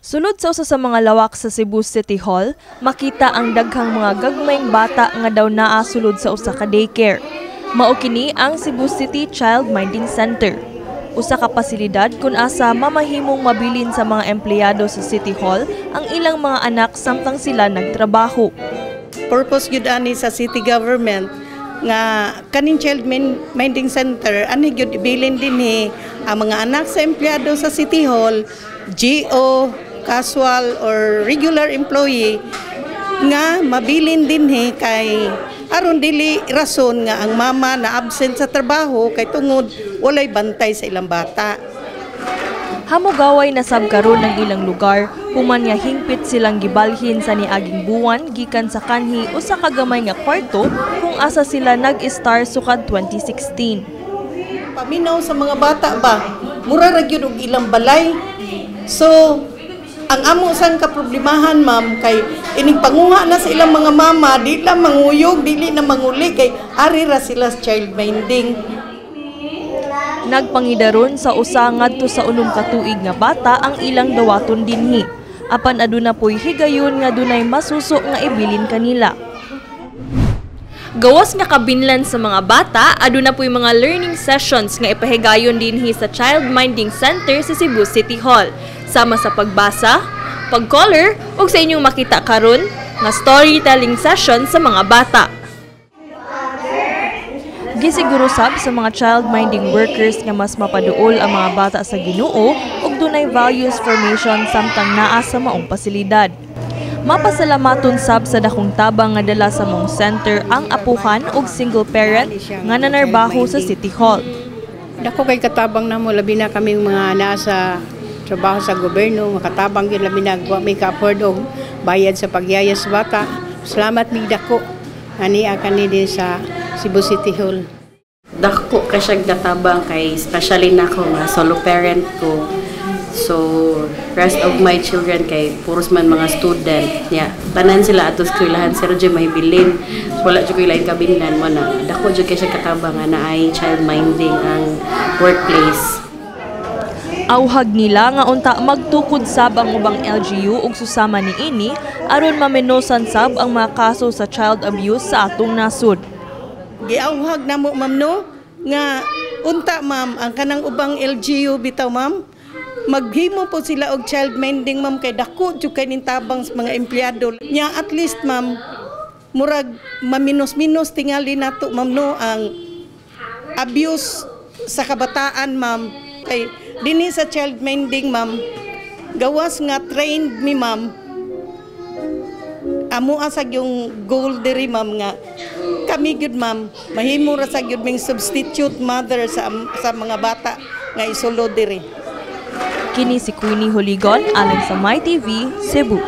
Sulod sa usa sa mga lawak sa Cebu City Hall, makita ang daghang mga gagmayng bata nga daw naa sulod sa usa ka daycare. Mao kini ang Cebu City Child Minding Center. Usa ka pasilidad kung asa mamahimong mabilin sa mga empleyado sa City Hall ang ilang mga anak samtang sila nagtrabaho. Purpose gyud ani sa city government nga kaning child minding center ani gyud ibilin dinhi ang mga anak sa empleyado sa City Hall, GO, casual or regular employee nga mabilin dinhi kay aron dili rason nga ang mama na absent sa trabaho kay tungod walay bantay sa ilang bata. Hamugaway na sab karon ang ilang lugar human nga hingpit silang gibalhin sa niaging buwan gikan sa kanhi usa ka gamay nga kwarto kung asa sila nag-start sukad 2016. Paminaw sa mga bata ba, mura ra gyud og ilang balay. So ang amo sang kaproblemahan, ma'am, kay ining panguha na sa ilang mga mama, di lang manguyog, dili na manguli kay ari ra sila sa child minding. Nagpangidaron sa usa ngadto sa 6 ka tuig nga bata ang ilang dawaton dinhi. Apan aduna poy higayon nga dunay masuso nga ibilin kanila. Gawas nga kabinlan sa mga bata, aduna poy mga learning sessions nga ipahigayon dinhi sa Child Minding Center sa Cebu City Hall. Sama sa pagbasa, pag-color ug sa inyong makita karon nga storytelling session sa mga bata. Gisiguro sab sa mga child minding workers nga mas mapaduol ang mga bata sa Ginoo ug dunay values formation samtang naa sa maong pasilidad. Mapasalamaton sab sa dakong tabang nga dala sa maong center ang apuhan ug single parent nga nanarbaho sa City Hall. Dako kay katabang namo, labi na kaming mga nasa trabaho sa gobyerno, makatabang gyud, labi na wa may ka-afford og bayad sa pagyaya sa bata. Salamat mig dako ani kani din sa Cebu City Hall. Dako ka siyang katabang kay especially na ako nga solo parent ko. So rest of my children kay puros man mga student niya. Tanan sila ato eskwelahan, sir jud mahibilin. So, wala jud koy laing kabinlan mo na. Dako jud kay siya katabang nga naay child minding ang workplace. Auhag nila nga unta magtukod sab ang ubang LGU ug susama niini aron mamenosan sab ang mga kaso sa child abuse sa atong nasod. Giauhag namo, ma'am, no, nga unta, ma'am, ang kanang ubang LGU bitaw, ma'am, maghimo po sila og child minding, ma'am, kay dako jud kay ning tabang sa mga empleyado nya. At least, ma'am, murag maminos-minos tingali nato, ma'am, no, ang abuse sa kabataan, ma'am, kay dinhi sa child minding, ma'am, gawas nga trained mi, ma'am, amo sa yung goal diri, ma'am, nga kami gyud, ma'am, mahimo ra sa gyud ming substitute mother sa mga bata nga isulod diri. Kini si Queenie Holigon alang sa My TV, Cebu.